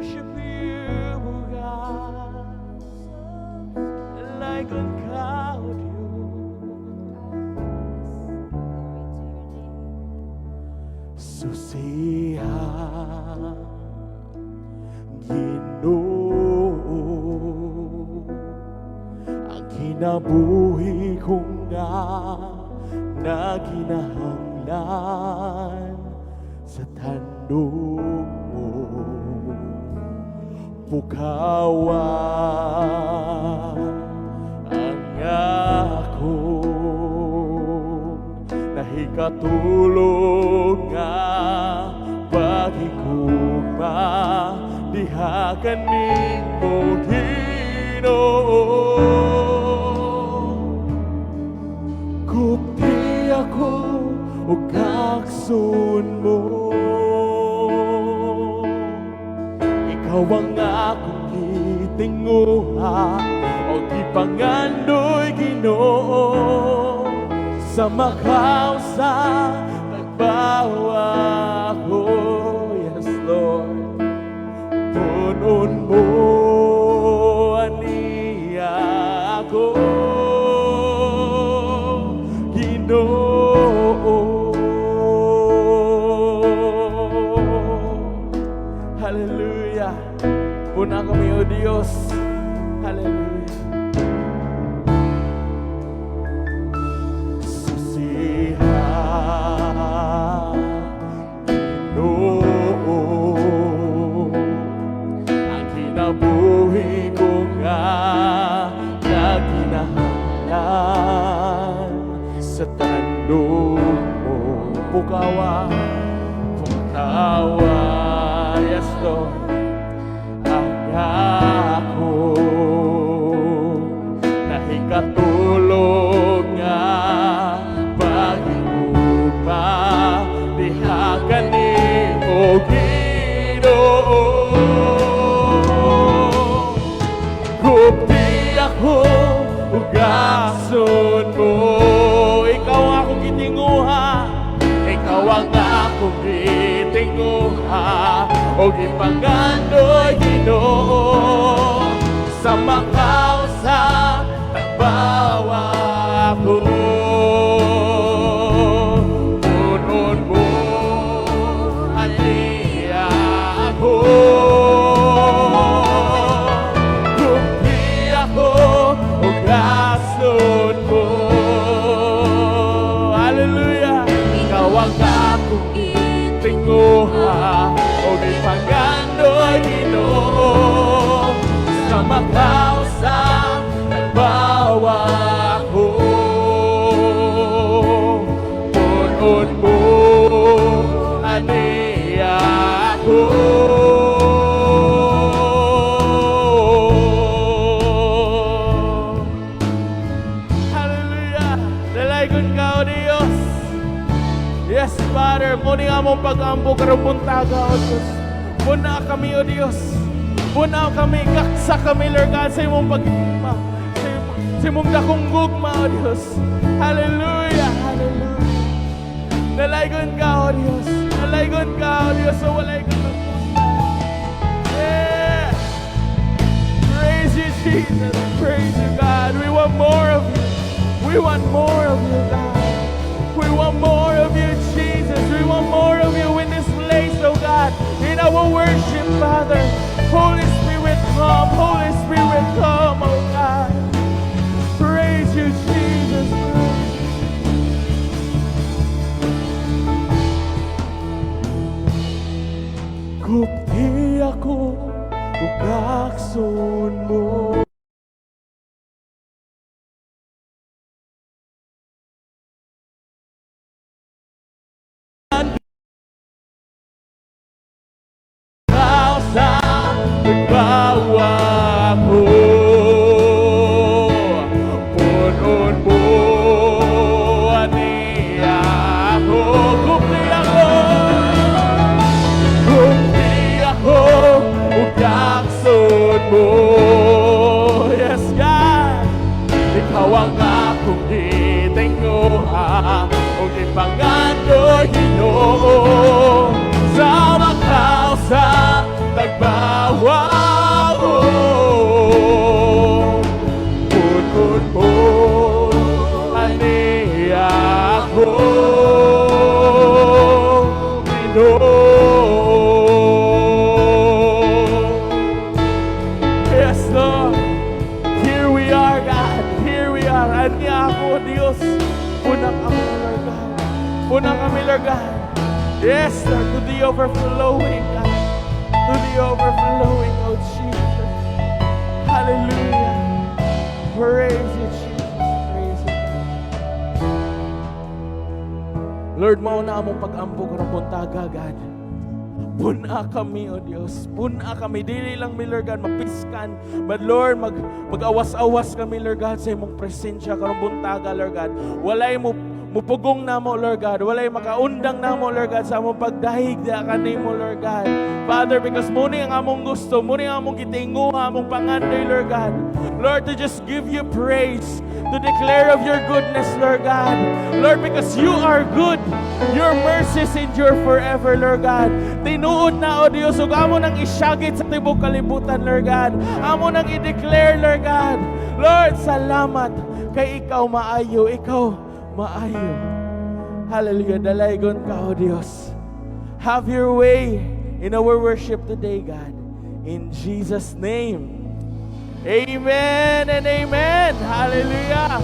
Worship you, God. Dalaygon ka, O Diyos. Glory to your name. Susiha, Ginoo, ang kinabuhi ko nga naginahanglan sa tandog mo. Pukawa ang akong nahikatulog nga paghigugma diha kanimo, Ginoo. Gupti ako ug gakson mo. Ikaw ang akong gitinguha o gipangandoy, Ginoo, sa makausa tagbawa ko. Yes, Lord. Punon mo aniya ako, Ginoo. Hallelujah. Puna kami, O Diyos. Hallelujah. Susiha, Ginoo, ang kinabuhi ko nga naginahanglan sa tandog mo. Pukawa, pukawa, yes, Lord, ang ako nahikatulog nga paghigugma diha kanimo, Ginoo. Gupti ako ug gakson mo. Ikaw ang akong gitinguha. Ikaw ang akong gitinguha o gipangandoy, Ginoo, sa makausa tagbawa ko. Punon mo aniya ako. Gupti ako ug gakson mo. Hallelujah. Ikaw ang akong tinguha o gipangandoy, Ginoo, sa makausa nagbawa ko. Punon mo aniya ako. Hallelujah. Dalaygon ka, O Diyos. Yes, Father, muni nga mong pag-ampo karong buntaga, O Diyos. Puna kami, O Diyos. Puna kami, gaksa kami, Lord God, sa imong pag-igma, sa imong dakong gugma, O Diyos. Hallelujah, hallelujah. Dalaygon ka, O Diyos. Dalaygon ka, O Diyos, sa walay katapusan. Yeah. Praise you, Jesus. Praise you, God. We want more of you. We want more of you, God. We want more of you, Jesus. We want more of you in this place, oh God. In our worship, Father. Holy Spirit, come. Holy Spirit, come, oh God. Praise you, Jesus. Praise you. Gupti ako ug gakson mo. Ikaw sa nagbawa ko. Punon mo aniya ako. Gupti ako. Gupti ako ug gakson mo. Yes, God. Ikaw ang akong gitinguha ug gipangandoy, Ginoo, sa makausa tagbawa. Ginoo. Yes, Lord. Here we are, God. Here we are. Ania ako, Diyos. Pun-a kami, Lord God. Pun-a kami, Lord God. Yes, Lord, to the overflowing, God. To the overflowing, oh Jesus. Hallelujah. Praise you, Jesus. Praise you. Lord, mao na among pag-ampo karong buntaga, God. Pun-a kami, O Diyos. Pun-a kami. Dili lang mi, Lord God, mapiskan. But Lord, mag-awas-awas kami, Lord God, sa imong presensya karong buntaga, Lord God. Walay mo mupugong namo, Lord God. Walay makaundang namo, Lord God, sa among pagdahig diha kanimo, Lord God. Father, because mao ni ang among gusto, mao ni ang among gitinguha, among pangandoy, Lord God. Lord, to just give you praise, to declare of your goodness, Lord God. Lord, because you are good. Your mercies endure forever, Lord God. Tinuod na, O Diyos, ug amo nang isyagit sa tibok kalibutan, Lord God. Amo nang i-declare, Lord God. Lord, salamat kay ikaw maayo, ikaw maayo. Hallelujah. Dalaygon ka, O Diyos. Have your way in our worship today, God. In Jesus' name. Amen and amen. Hallelujah.